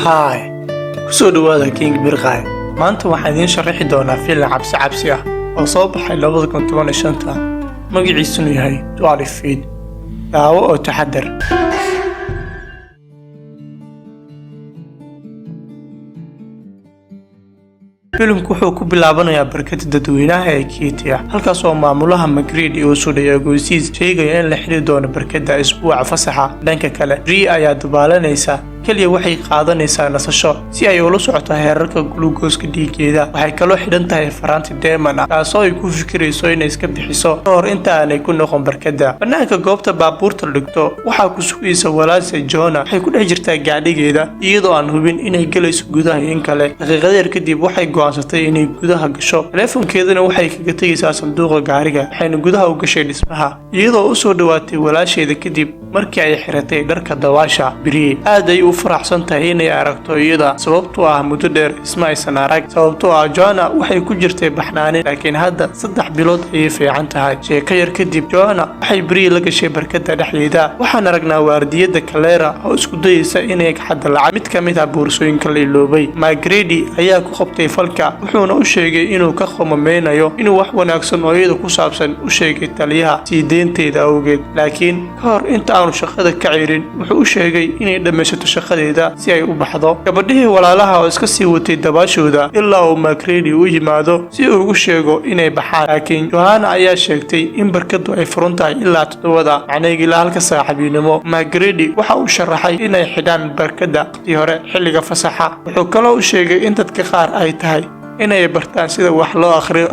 Hi, kusoo dhawaada King Birqaay. Maanta waxaan idiin sharaxi doonaa filim cabsi cabsi ah oo soo baxay 2015, magaciisuna yahay 12 Feet. Daawo oo taxadar. Filimku wuxuu ku bilaabanayaa barkada dadweynaha ee Kitia, halkaas oo maamulaha McGreedy uu sudhay ogeysiis sheegaya in la xiri doono barkada isbuuca fasaxa. Dhanka kale, Bree ayaa dabaalanaysa. Kaliya waxay qaadanaysaa nasasho si ay ula socoto heerarka gluukooska dhiiggeeda. Waxay kaloo xidhan tahay faraanti dheeman ah, taasoo ay ku fikirayso inay iska bixiso ka hor inta aanay ku noqon barkada. Bannaanka goobta baabuurta la dhigto waxaa ku sugaysa walaasha Jona. Waxay ku dhex jirtaa gaadhigeeda iyadoo aan hubin inay gelayso gudaha iyo in kale. Daqiiqad yar kadib waxay go'aansatay inay gudaha gasho, teleefonkeedana waxay kaga tegaysaa sanduuqa gaariga. Waxayna gudaha u gashay dhismaha iyadoo u soo dhowaatay walaasheeda kadib markii ay xiratay dharka dabaasha. Bree aad ay u faraxsan tahay inay aragto iyada, sababtoo ah muddo dheer isma aysan arag, sababtoo ah Joanna waxay ku jirtay baxnaanin, laakiin hadda 3 bilood ayay fiican tahay. Sheeko yar kadib, Joanna waxay Bree la gashay barkada dhexdeeda. Waxaan aragnaa waardiyada Kalera oo isku dayaysa inay xadda lacag mid ka mid ah boorsooyinka la iloobay. McGrady ayaa ku qabtay falka, wuxuuna u sheegay inuu ka qomameynayo inuu wax wanaagsan oo iyada ku saabsan u sheegay taliyaha sii deynteeda awgeed. Laakiin ka hor inta aanu shaqada ka cirin, wuxuu u sheegay inay dhammaysato shaqadeeda si ay u baxdo. Gabadhihii walaalaha oo iska sii watay dabaashooda ilaa uu McGrady u yimaado si uu ugu sheego inay baxaan, laakiin Johanna ayaa sheegtay in barkadu ay furan tahay ilaa 7-da, macnaheedu ilaa halka saaxiibinimo. McGrady waxa uu sharaxay inay xidhaan barkada waqti hore xilliga fasaxa. Wuxuu kaloo u sheegay in dadka qaar ay tahay inay bartaan sida wax loo akhriyo,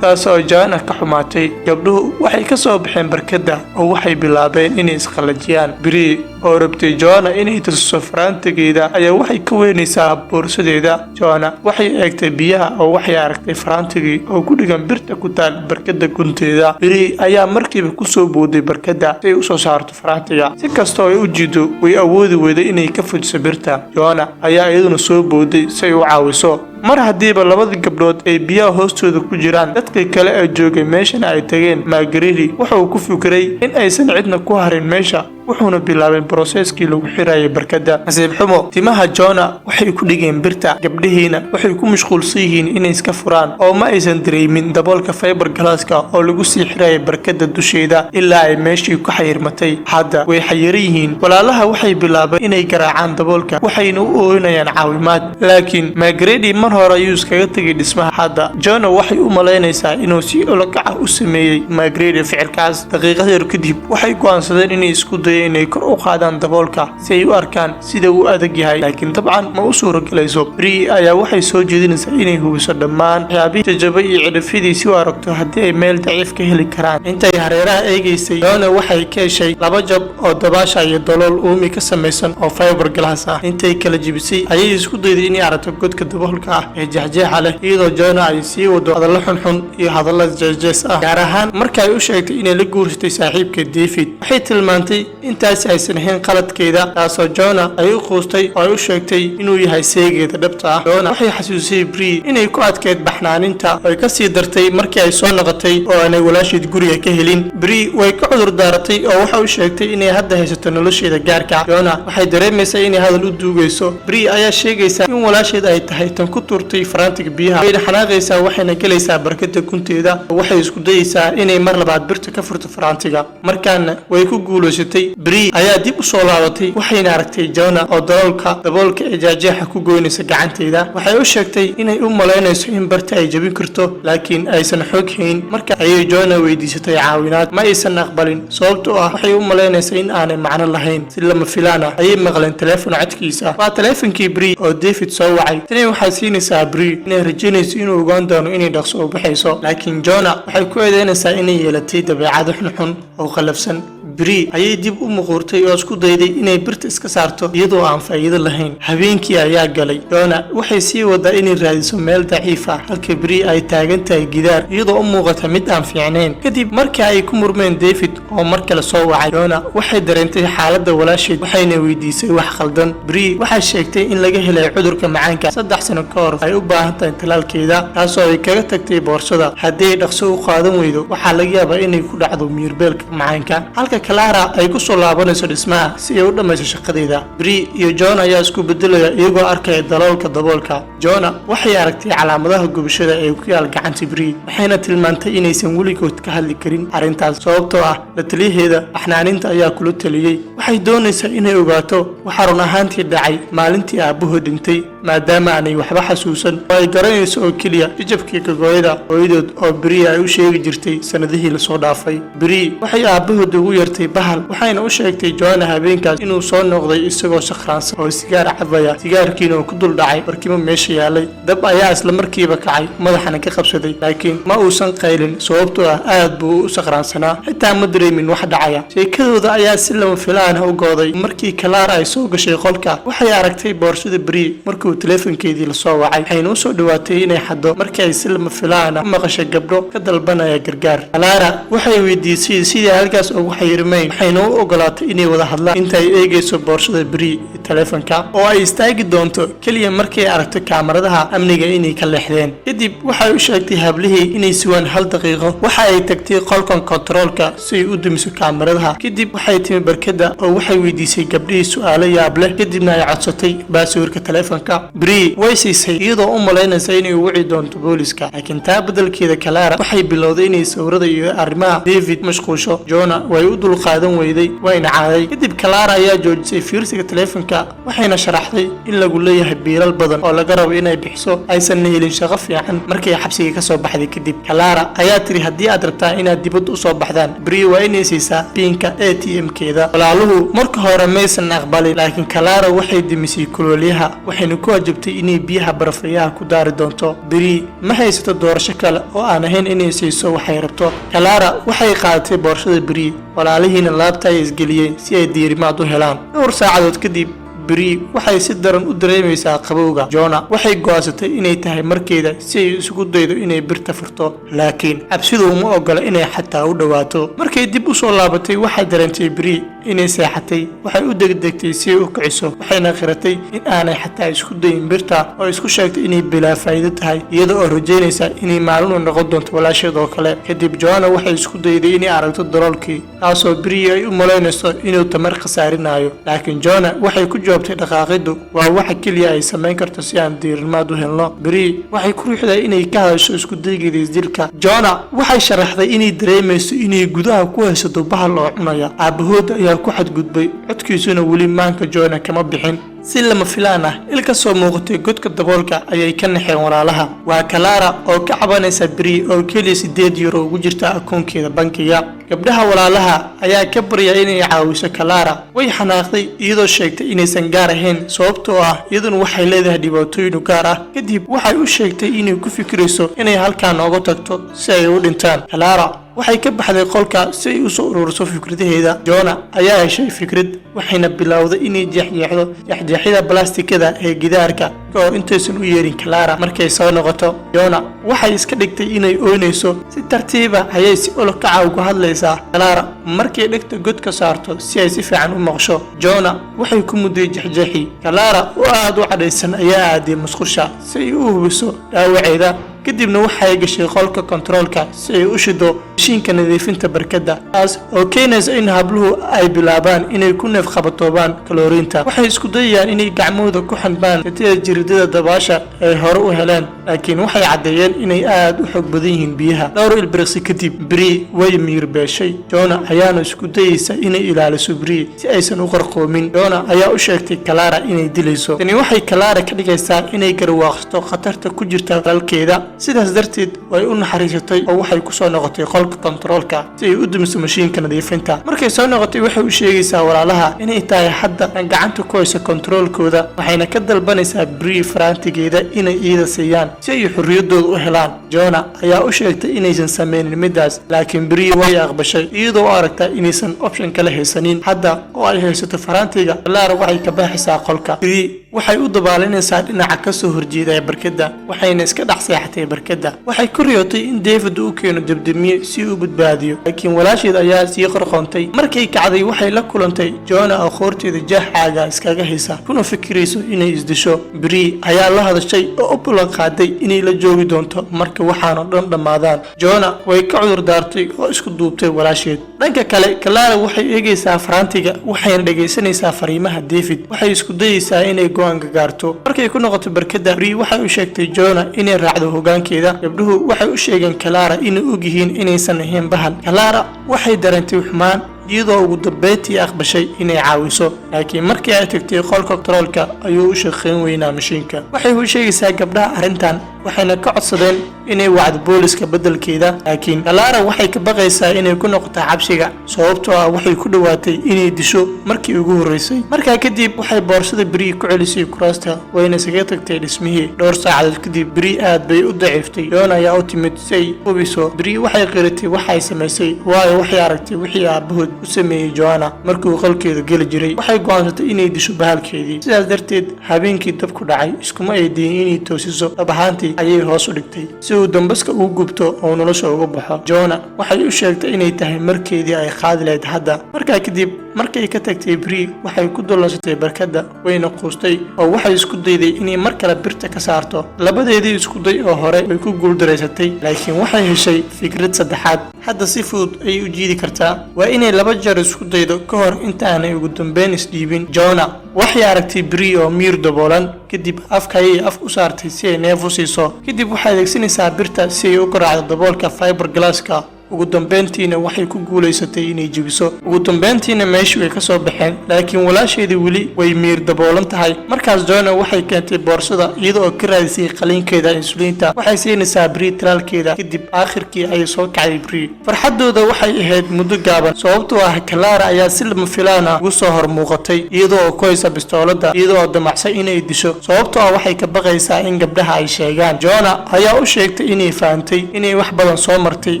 taasoo Joanna ka xumaatay. Gabdhuhu waxay ka soo baxeen barkadda oo waxay bilaabeen inay isqallajiyaan. Bree oo rabtay Joanna inay tusiso faraantigeeda ayaa waxay ka weynaysaa boorsadeeda. Joanna waxay eegtay biyaha oo waxay aragtay faraantigii oo ku dhigan birta ku taal barkadda gunteeda. Bree ayaa markiiba kusoo booday barkadda si ay usoo saarto faraantiga. Si kastoo ay u jiido, way awoodi weyday inay ka fujiso birta. Joanna ayaa iyaduna soo booday si ay u caawiso. Mar haddiiba labadii gabdhood ay biyaha hoostooda ku jiraan, dadkii kale ee joogay meeshana ay tageen, McGrady wuxuu ku fikiray in aysan cidna ku harin meesha, wuxuuna bilaabay process-kii lagu xirayay barkadda. Nasiib xumo, timaha Jona waxay ku dhigeen birta, gabdhihiina waxay ku mashquulsan yihiin inay iska furaan oo ma aysan dareemin daboolka fiber glass-ka oo lagu sii xirayay barkadda dusheeda ilaa ay meeshii ku xayirmatay. Hadda way xayiran yihiin. Walaalaha waxay bilaabeen inay garaacaan daboolka, waxayna u ooynayaan caawimaad, laakiin McGrady mar hore ayuu iskaga tegay dhismaha. Hadda Jona waxay u malaynaysaa inuu si ulakac ah u sameeyey McGrady ficilkaas. Daqiiqad yar kadib waxay go'aansadeen inay isku dayeen inay kor u qaadaan daboolka si ay u arkaan sida uu adag yahay, laakiin dabcan ma u suuragelayso. Bree ayaa waxay soo jeedinaysaa inay hubiso dhammaan waxyaabihii jajabay iyo cidhifyadii si u aragto haddii ay meel daciif ka heli karaan. Intay hareeraha eegaysay, Jona waxay ka heshay laba jab oo dabaasha iyo dalool uumi ka samaysan oo fiber glass ah. Intay kala jibisay ayay isku dayday inay aragto godka daboolka ah ee jeexjeexa leh, iyadoo Jona ay sii wado hadallo xunxun iyo hadallo jeesjees ah, gaar ahaan marka ay u sheegtay inay la guursatay saaxiibka David. Waxay tilmaantay intaasi aysan ahayn qaladkeeda, taasoo Jona ay u quustay oo ay u sheegtay inuu yahay seegeeda dhabta ah. Jona waxay xasuusisay Bree inay ku adkeyd baxnaaninta oo ay kasii dartay markii ay soo noqotay oo aanay walaasheed guriga ka helin. Bree way ka cudur daaratay oo waxa u sheegtay inay hadda haysato nolosheeda gaarka. Jona waxay dareemaysaa inay hadal u duugayso. Bree ayaa sheegaysa in walaasheed ay tahay tan ku tuurtay faraantiga biyaha. Wayna xanaaqaysaa, waxayna gelaysaa barkada gunteeda oo waxay isku dayaysaa inay mar labaad birta ka furto faraantiga. Markaana way ku guulaysatay. Bree ayaa dib u soo laabatay, waxayna aragtay Jona oo daloolka daboolka ee jaajeexa ku goynaysa gacanteeda. Waxay u sheegtay inay u malaynayso in barta ay jebin karto, laakiin aysan xoog hayn. Marka ayay Jona weydiisatay caawinaad. Ma aysan aqbalin, sababtoo ah waxay u malaynaysaa in aanay macno lahayn. Si lama filaan ah ayay maqleen teleefon codkiisa. Waa teleefonkii Bree oo David soo wacay. Tani waxay siinaysaa Bree inay rajaynayso inuu ogaan doono inay dhaqso u baxayso, laakiin Jona waxay ku eedeynaysaa inay yeelatay dabeecado xunxun oo qallafsan. Bree ayay dib u muquurtay oo isku dayday inay birta iska saarto iyadoo aan faa'iido lahayn. Habeenkii ayaa galay. Jona waxay sii wadaa inay raadiso meel daciif ah, halka Bree ay taagan tahay gidaar iyadoo u muuqata mid aan fiicnayn. Kadib markii ay ku murmeen David oo mar kale soo wacay, Jona waxay dareentay xaaladda walaasheed, waxayna weydiisay wax khaldan. Bree waxay sheegtay in laga helay cudurka macaanka 3 sano ka hor, ay u baahan tahay talaalkeeda, taasoo ay kaga tagtay boorsada. Haddii ay dhaqso u qaadan weydo, waxaa laga yaabaa inay ku dhacdo miyirbeelka macaanka. Halka Clara ay ku soo laabanayso dhismaha si ay u dhammayso shaqadeeda. Bree iyo Jonah ayaa isku bedelaya iyagoo arkaya daloolka daboolka. Jonah waxay aragtay calaamadaha gubashada ee ku yaal gacanta Bree, waxayna tilmaantay inaysan weligood ka hadli karin arrintaas, sababtoo ah la taliyaheeda baxnaaninta ayaa kula taliyey. Waxay doonaysaa inay ogaato waxa run ahaantii dhacay maalintii aabbahood dhintay, maadaama aanay waxba xasuusan oo ay garanayso oo keliya jajabkii gogooyada hooyadood oo Bree ay u sheegi jirtay sannadihii lasoo dhaafay. Bree waxay aabbahood ugu yartay bahal, waxayna u sheegtay Jonah habeenkaas inuu soo noqday isagoo sakhraansan oo sigaar cabaya, sigaarkiina uu ku dul dhacay barkimo meesha yaalay. Dab ayaa isla markiiba kacay, madaxana ka qabsaday, laakiin ma uusan qaylin, sababtoo ah aad buu u sakhraansanaa, xitaa ma dareemin wax dhacaya. Sheekadooda ayaa si lama filaan ah u gooday markii Clara ay soo gashay qolka. Waxay aragtay boorsada Bree markuu taleefankeedii lasoo wacay, waxayna usoo dhawaatay inay xaddo markii ay si lama filaan ah u maqashay gabdho ka dalbanaya gargaar. Clara waxay weydiisay sidii halkaas ugu xayirmayn, waxayna u ogolaatay inay wada hadlaan inta ay eegayso boorsada Bree iyo taleefanka, oo ay istaagi doonto keliya markay aragto kaamaradaha amniga inay ka leexdeen. Kadib waxay u sheegtay hablihii inay sugaan hal daqiiqo. Waxa ay tagtay qolkan kontaroolka si ay u dumiso kaamaradaha. Kadib waxay timi barkada oo waxay weydiisay gabdhihii su'aalo yaab leh, kadibna ay codsatay passwordka taleefanka. Bree way siisay, iyadoo u malaynaysa inay wici doonto booliska, laakiin taa beddelkeeda Clara waxay bilowday inay sawirada iyo arrimaha David mashquusho. Jonah way u dulqaadan weyday, wayna caaday. Kadib Clara ayaa joojisay fiirsiga taleefanka, waxayna sharaxday in lagu leeyahay biilal badan oo laga rabo inay bixiso, aysanna helin shaqo fiican markay xabsiga ka soo baxday. Kadib Clara ayaa tiri, "Haddii aad rabtaan inaad dibadda usoo baxdaan, Bree waa inay siisaa PINka ATM-keeda." Walaaluhu marka hore maysan aqbalin, laakiin Clara waxay demisay kuloolyaha, waxayna ku hajabtay inay biyaha barafeeyaha ku daari doonto. Bree ma haysato doorasho kale oo aan ahayn inay siiso waxay rabto. Clara waxay qaadatay boorsada Bree, walaalihiina laabta ay isgeliyeen si ay diirimaad u helaan. Dhowr saacadood kadib, Bree waxay si daran u dareemaysaa qabowga. Jonah waxay go'aansatay inay tahay markeeda si ay isugu daydo inay birta furto, laakiin cabsidu uma ogola inay xataa u dhowaato. Markay dib u soo laabatay, waxay dareentay Bree inay seexatay. Waxay u degdegtay si ay u kiciso, waxayna qiratay in aanay xataa isku dayin birta, oo isku sheegtay inay bilaa faa'iido tahay, iyada oo rajaynaysa inay maalin u noqon doonto walaasheed oo kale. Kadib Jonah waxay isku dayday inay aragto daloolkii, taasoo Bree ay u malaynayso inuu tamar khasaarinayo, laakiin Jonah waxay ku jawaabtay, "Dhaqaaqiddu waa waxa keliya ay samayn karto si aan diirimaad u helno." Bree waxay ku riixday inay ka hadasho isku daygeeda isdilka. Jonah waxay sharaxday inay dareemayso inay gudaha ku haysato bahal oo cunaya. Aabahood ayaa ku xadgudbay, codkiisuna weli maanka Jonah kama bixin. Si lama filaan ah, il ka soo muuqatay godka daboolka ayay ka naxeen walaalaha. Waa Clara oo ka cabanaysa Bree oo keliya €8 ugu jirta akoonkeeda bankiga. Gabdhaha walaalaha ayaa ka barya inay caawiso. Clara way xanaaqday, iyadoo sheegtay inaysan gaar ahayn, sababtoo ah iyaduna waxay leedahay dhibaatooyin u gaar ah. Kadib waxay u sheegtay inay ku fikirayso inay halkaa nooga tagto si ay u dhintaan. Clara waxay ka baxday qolka si ay usoo ururiso fikradaheeda. Jonah ayaa heshay fikrad, waxayna bilowday inay jeexjeexdo jeexjeexyada balaastikada ee gidaarka ka hor intaysan u yeerin Clara. Markay soo noqoto, Jonah waxay iska dhigtay inay ooynayso. Si tartiiba ayay si olokaca uga hadlaysaa Clara markay dhegta godka saarto si ay si fiican u maqsho. Jonah waxay ku mudday jeexjeexii. Clara oo aad u cadhaysan ayaa aaday musqusha si ay u hubiso dhaawaceeda, kadibna waxay gashay qolka kontaroolka si ay u shido mashiinka nadiifinta barkadda, taas oo keenaysa in habluhu ay bilaabaan inay ku neef qabatoobaan kalooriinta. Waxay isku dayayaan inay gacmahooda ku xanbaan tatida jiridada dabaasha ay hore u heleen, laakiin waxay caddeeyeen inay aad u xoog badan yihiin biyaha. Dhowr ilbiriqsi kadib, Bree way miyir beeshay. Jonah ayaana isku dayaysa inay ilaaliso Bree si aysan u qarqoomin. Jonah ayaa u sheegtay Clara inay dilayso. Tani waxay Clara ka dhigaysaa inay garwaaqsato khatarta ku jirta walaalkeeda. Sidaas darteed way u naxariisatay oo waxay kusoo noqotay qolka kontaroolka si ay u dumiso mashiinka nadiifinta. Markay soo noqotay, waxay u sheegaysaa walaalaha inay tahay hadda aan gacanta ku hayso kontaroolkooda, waxayna ka dalbanaysaa Bree faraantigeeda inay iyada siiyaan si ay xorriyaddooda u helaan. Jonah ayaa u sheegtay inaysan sameynin midaas, laakiin Bree way aqbashay, iyadoo u aragta inaysan option kale haysanin hadda oo ay haysato faraantiga. Clara waxay ka baxaysaa qolka. Bree waxay Waxay u dabaalinaysaa dhinaca kasoo horjeedaya barkadda, waxayna iska dhex seexatay barkadda. Waxay ku riyootay in David uu keeno debdemiye si uu u badbaadiyo, laakiin walaasheed ayaa sii qarqoontay. Markay kacday, waxay la kulantay Jona oo qoorteeda jaaxaaga iskaga haysa, kuna fikirayso inay isdisho. Bri ayaa la hadashay oo u ballan qaaday inay la joogi doonto marka waxaanoo dhan dhammaadaan. Jona way ka cudur daartay oo isku duubtay walaasheed. Dhanka kale, Clara waxay eegaysaa faraantiga, waxayna dhegaysanaysaa fariimaha David. Waxay isku dayaysaa inay go'aanka gaarto. Markay ku noqoto barkadda, Bri waxay u sheegtay Jona inay raacdo hoggaankeeda. Gabdhuhu waxay u sheegeen Clara inay og yihiin inaysan ahayn bahal. Clara waxay dareentay xumaan, iyadoo ugu dambeyntii aqbashay inay caawiso, laakiin markii ay tagtay qolka kontaroolka ayuu u shaqayn weynaa mashiinka. Waxay u sheegaysaa gabdhaha arrintan, waxayna ka codsadeen inay wacdo booliska beddelkeeda, laakiin Clara waxay ka baqaysaa inay ku noqoto xabsiga, sababtoo ah waxay ku dhowaatay inay disho markii ugu horreysay. Markaa kadib waxay boorsada Bri ku celisay kuraasta, wayna isaga tagtay dhismihii. Dhowr saacadood kadib, Bri aad bay u daciiftay. Jona ayaa u timid si ay hubiso. Bri waxay qiratay waxay samaysay, waayo waxay aragtay wixii aabahood u sameeyey Joanna markuu qolkeeda geli jiray. Waxay go'aansatay inay disho bahalkeedii. Sidaas darteed, habeenkii dabku dhacay iskuma ay dayin inay toosiso. Dhab ahaantii ayay hoos u dhigtay si uu dambaska ugu gubto oo nolosha uga baxo. Jona waxay u sheegtay inay tahay markeedii ay qaadi lahayd hadda. Markaa kadib, markay ka tagtay Bri, waxay ku dullansatay barkadda, wayna quustay oo waxay isku dayday inay mar kale birta ka saarto. Labadeedii iskuday oo hore way ku guuldaraysatay, laakiin waxay heshay fikrad saddexaad. Hadda si fudud ayay u jiidi kartaa. Waa inay laba jeer isku daydo ka hor intaanay ugu dambeyn isdhiibin. Jona waxay aragtay Bri oo miir daboolan. Kadib afka ayay af u saartay si ay neef u siiso. Kadib waxay adeegsanaysaa birta si ay u garaacdo daboolka fiber glasska. Ugu dambeyntiina waxay ku guulaysatay inay jebiso. Ugu dambeyntiina meeshii way ka soo baxeen, laakiin walaasheedii weli way miir daboolan tahay. Markaas Jona waxay keentay boorsada, iyada oo ka raadisay qaliinkeeda insuliinta. Waxay siinaysaa Bri talaalkeeda. Kadib aakhirkii ayay soo kacday Bri. Farxaddooda waxay ahayd muddo gaaban, sababtoo ah Clara ayaa si lama filaan ah ugu soo hor muuqatay, iyada oo ku haysa bistoolada, iyada oo damacsan inay disho, sababtoo ah waxay ka baqaysaa in gabdhaha ay sheegaan. Jona ayaa u sheegtay inay fahantay inay wax badan soo martay,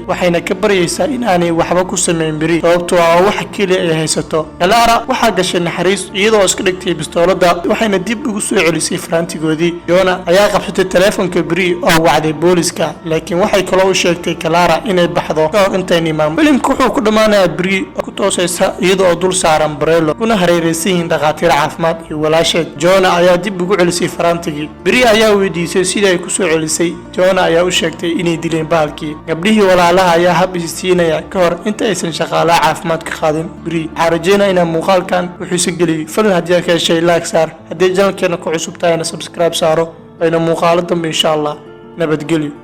waxayna ka baryaysaa in aanay waxba ku samayn Bri, sababtoo ah waxa keliya ay haysato. Clara waxaa gashay naxariis, iyadoo iska dhigtay bistoolada, waxayna dib ugu soo celisay faraantigoodii. Jona ayaa qabsatay teleefonka Bri oo wacday booliska, laakiin waxay kaloo u sheegtay Clara inay baxdo ka hor intayn imaan. Filimku wuxuu ku dhammaanayaa Bri oo ku toosaysa iyada oo dul saaran bareelo, kuna hareeraysan yihiin dhakhaatiir caafimaad iyo walaasheed. Jona ayaa dib ugu celisay faraantigii. Bri ayaa weydiisay sidii ay ku soo celisay. Jona ayaa u sheegtay inay dileen bahalkii. Gabdhihii walaalaha ayaa hab isiinaya ka hor inta aysan shaqaalaha caafimaad ka qaadin Bri. Waxaa rajeynaya inaa muuqaalkan wuxuuse geliyey. Fadlan, haddii aad ka heshay, like saar. Haddii channelkeena ku cusub tahayna, subscribe saaro. Wayna muuqaalo dambe, insha Allah. Nabadgelyo.